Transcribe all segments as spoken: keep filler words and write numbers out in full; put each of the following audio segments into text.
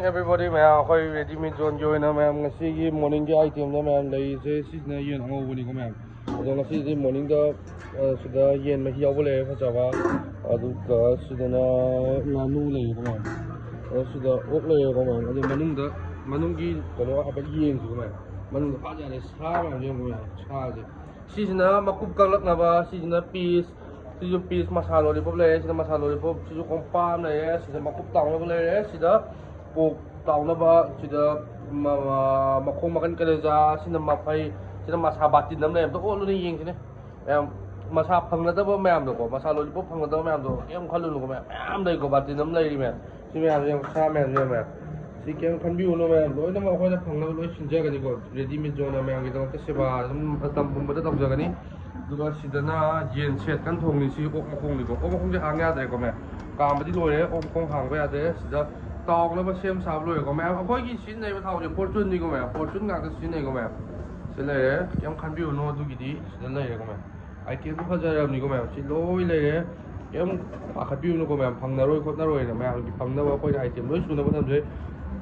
Everybody, ꯃꯌꯥꯝ ꯑꯩꯈꯣꯏ ready ꯃꯤꯠ ꯖꯣꯟꯒꯤ ꯑꯣꯏꯅ ꯃꯌꯥꯝ ꯉꯁꯤꯒꯤ ꯃꯣꯔꯅꯤꯡꯒꯤ ꯑꯥꯏꯇꯦꯝꯗ ꯃꯌꯥꯝ ꯂꯩꯔꯤꯁꯦ, ꯁꯤꯁꯤꯅ ꯌꯦꯟ ꯑꯉꯧꯕꯅꯤꯀꯣ ꯃꯌꯥꯝ꯫ ꯑꯗꯣ ꯉꯁꯤꯗꯤ ꯃꯣꯔꯅꯤꯡꯗ, ꯑ, ꯁꯤꯗ ꯌꯦꯟ ꯃꯍꯤ ꯌꯥꯎꯕ ꯂꯩꯔꯦ ꯐꯖꯕ, ꯑꯗꯨꯒ ꯁꯤꯗꯅ ꯉꯥꯅꯨ ꯂꯩꯔꯦꯀꯣ ꯃꯌꯥꯝ꯫ ꯑꯗꯣ ꯁꯤꯗ ꯑꯣꯛ ꯂꯩꯔꯦꯀꯣ ꯃꯌꯥꯝ꯫ ꯑꯗꯣ ꯃꯅꯨꯡꯗ, ꯃꯅꯨꯡꯒꯤ ꯀꯩꯅꯣ ꯍꯥꯏꯐꯦꯠ ꯌꯦꯡꯁꯤꯀꯣ ꯃꯌꯥꯝ꯫ ꯃꯅꯨꯡꯗ ꯐꯖꯔꯦ, ꯁꯥ ꯃꯌꯥꯝ ꯌꯦꯡꯉꯨ ꯃꯌꯥꯝ, ꯁꯥꯁꯦ꯫ ꯁꯤꯁꯤꯅ ꯃꯀꯨꯞ ꯀꯛꯂꯛꯅꯕ, ꯁꯤꯁꯤꯅ ꯄꯤꯁ, ꯁꯤꯁꯨ ꯄꯤꯁ ꯃꯁꯥ ꯂꯣꯂꯤꯄꯣꯞ ꯂꯩꯔꯦ, ꯁꯤꯗ ꯃꯁꯥ ꯂꯣꯂꯤꯄꯣꯞ, ꯁꯤꯁꯨ ꯀꯣꯝꯄꯥꯛ ꯑꯃ ꯂꯩꯔꯦ, ꯁꯤꯗ ꯃꯀꯨꯞ ꯇꯥꯎꯅꯕ ꯂꯩꯔꯦ, ꯁꯤꯗ ꯄꯣꯛ ꯇꯥꯎꯅꯕ, ꯁꯤꯗ ꯃ-, ꯃ-, ꯃꯈꯣꯡ ꯃꯈꯟ ꯀꯂꯦꯖꯥ, ꯁꯤꯅ ꯃꯐꯩ, ꯁꯤꯅ ꯃꯁꯥ ꯕꯥꯇꯤꯟ ꯑꯃ ꯂꯩꯔꯦ꯫ ꯑꯝꯇ ꯑꯣꯠꯂꯨꯅꯦ ꯌꯦꯡꯁꯤꯅꯦ꯫ ꯃꯌꯥꯝ ꯃꯁꯥ ꯐꯪꯅꯗꯕ ꯃꯌꯥꯝꯗꯣꯀꯣ, ꯃꯁꯥ ꯂꯣꯂꯤꯄꯣꯞ ꯐꯪꯅꯗꯕ ꯃꯌꯥꯝꯗꯣ ꯀꯩꯝ ꯈꯜꯂꯨꯅꯨꯀꯣ ꯃꯌꯥꯝ, ꯃꯌꯥꯝ ꯂꯩꯀꯣ, ꯕꯥꯇꯤꯟ ꯑꯃ ꯂꯩꯔꯤ ꯃꯌꯥꯝ꯫ ꯁꯤ ꯃꯌꯥꯝꯁꯦ ꯌꯦꯡꯉꯣ, ꯁꯥ ꯃꯌꯥꯝꯁꯦ ꯌꯦꯡꯉꯣ ꯃꯌꯥꯝ꯫ ꯁꯤ ꯀꯩꯝ ꯈꯟꯕꯤꯌꯨꯅꯨ ꯃꯌꯥꯝ, ꯂꯣꯏꯅꯃꯛ ꯑꯩꯈꯣꯏꯅ ꯐꯪꯅꯕ ꯂꯣꯏ ꯁꯤꯟꯖꯒꯅꯤꯀꯣ꯫ ꯔꯦꯗꯤ ꯃꯤꯠ ꯖꯣꯟꯅ ꯃꯌꯥꯝꯒꯤꯗꯃꯛꯇ ꯁꯦꯕꯥ ꯑꯗꯨꯝ ꯃꯇꯝ ꯄꯨꯝꯕꯗ ꯇꯧꯖꯒꯅꯤ꯫ ꯑꯗꯨꯒ ꯁꯤꯗꯅ ꯌꯦꯟ ꯁꯦꯠ ꯀꯟꯅ ꯊꯣꯡꯉꯤ꯫ ꯁꯤ ꯑꯣꯛ ꯃꯈꯣꯡꯅꯤꯀꯣ꯫ ꯑꯣꯛ ꯃꯈꯣꯡꯁꯦ ꯍꯥꯡ ꯌꯥꯗ꯭ꯔꯦꯀꯣ ꯃꯌꯥꯝ꯫ ꯀꯥꯝꯕꯗꯤ ꯂꯣꯏꯔꯦ, ꯑꯣꯛ ꯃꯈꯣꯡ ꯍꯥꯡꯕ ꯌꯥꯗ꯭ꯔꯦ꯫ ꯁꯤꯗ ꯇꯥꯎꯅꯕ ꯁꯦꯝ ꯁꯥꯕ ꯂꯣꯏꯔꯦꯀꯣ ꯃꯌꯥꯝ꯫ ꯑꯩꯈꯣꯏꯒꯤ ꯁꯤꯖꯤꯟꯅꯔꯤꯕ ꯊꯥꯎꯁꯦ ꯐꯣꯔꯆꯨꯟꯅꯤꯀꯣ ꯃꯌꯥꯝ, ꯐꯣꯔꯆꯨꯟ ꯉꯥꯛꯇ ꯁꯤꯖꯤꯟꯅꯩꯀꯣ ꯃꯌꯥꯝ꯫ ꯁꯤ ꯂꯩꯔꯦ, ꯀꯩꯝ ꯈꯟꯕꯤꯌꯨꯅꯨ ꯑꯗꯨꯒꯤꯗꯤ꯫ ꯁꯤꯗ ꯂꯩꯔꯦꯀꯣ ꯃꯌꯥꯝ꯫ ꯑꯥꯏꯇꯦꯝꯗꯣ ꯐꯖꯔꯕꯅꯤꯀꯣ ꯃꯌꯥꯝ, ꯁꯤ ꯂꯣꯏ ꯂꯩꯔꯦ꯫ ꯀꯩꯝ ꯄꯥꯈꯠꯄꯤꯔꯨꯅꯨꯀꯣ ꯃꯌꯥꯝ, ꯐꯪꯅꯔꯣꯏ ꯈꯣꯠꯅꯔꯣꯏꯅ, ꯃꯌꯥꯝꯒꯤ ꯐꯪꯅꯕ ꯑꯩꯈꯣꯏꯅ ꯑꯥꯏꯇꯦꯝ ꯂꯣꯏ ꯁꯨꯅꯕ ꯊꯝꯖꯩ꯫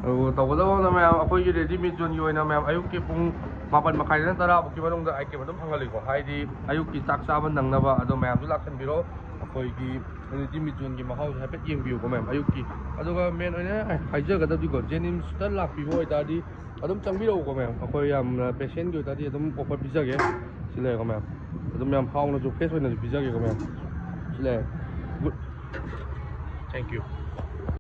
ꯑꯗꯨꯒ ꯇꯧꯒꯗꯕ ꯑꯃꯅ ꯃꯌꯥꯝ, ꯑꯩꯈꯣꯏꯒꯤ ꯔꯦꯗꯤ ꯃꯤꯠ ꯖꯣꯟꯒꯤ ꯑꯣꯏꯅ ꯃꯌꯥꯝ ꯑꯌꯨꯛꯀꯤ ꯄꯨꯡ ꯃꯥꯄꯟ ꯃꯈꯥꯏꯗꯩꯅ ꯇꯔꯥ ꯐꯥꯎꯀꯤ ꯃꯅꯨꯡꯗ ꯑꯥꯏꯇꯦꯝ ꯑꯗꯨꯝ ꯐꯪꯍꯜꯂꯤꯀꯣ, ꯍꯥꯏꯗꯤ ꯑꯌꯨꯛꯀꯤ ꯆꯥꯛ ꯆꯥꯕ ꯅꯪꯅꯕ꯫ ꯑꯗꯣ ꯃꯌꯥꯝꯁꯨ ꯂꯥꯛꯁꯟꯕꯤꯔꯣ, ꯑꯩꯈꯣꯏꯒꯤ ꯔꯦꯗꯤ ꯃꯤꯠ ꯖꯣꯟꯒꯤ ꯃꯍꯥꯎꯁꯦ ꯍꯥꯏꯐꯦꯠ ꯌꯦꯡꯕꯤꯌꯨꯀꯣ ꯃꯌꯥꯝ ꯑꯌꯨꯛꯀꯤ꯫ ꯑꯗꯨꯒ ꯃꯦꯟ ꯑꯣꯏꯅ ꯍꯥꯏꯖꯒꯗꯕꯗꯤꯀꯣ, ꯖꯦꯅꯤꯝꯁꯇ ꯂꯥꯛꯄꯤꯕ ꯑꯣꯏꯇꯥꯔꯗꯤ ꯑꯗꯨꯝ ꯆꯪꯕꯤꯔꯛꯎꯀꯣ ꯃꯌꯥꯝ꯫ ꯑꯩꯈꯣꯏ ꯌꯥꯝꯅ ꯄꯦꯁꯦꯟꯒꯤ ꯑꯣꯏꯇꯥꯔꯗꯤ ꯑꯗꯨꯝ ꯑꯣꯐꯔ ꯄꯤꯖꯒꯦ꯫ ꯁꯤ ꯂꯩꯔꯦꯀꯣ ꯃꯌꯥꯝ꯫ ꯑꯗꯨꯝ ꯌꯥꯝ ꯍꯥꯎꯅꯁꯨ, ꯐ꯭ꯔꯦꯁ ꯑꯣꯏꯅꯁꯨ ꯄꯤꯖꯒꯦꯀꯣ ꯃꯌꯥꯝ꯫ ꯁꯤ ꯂꯩꯔꯦ꯫ Good. Thank you.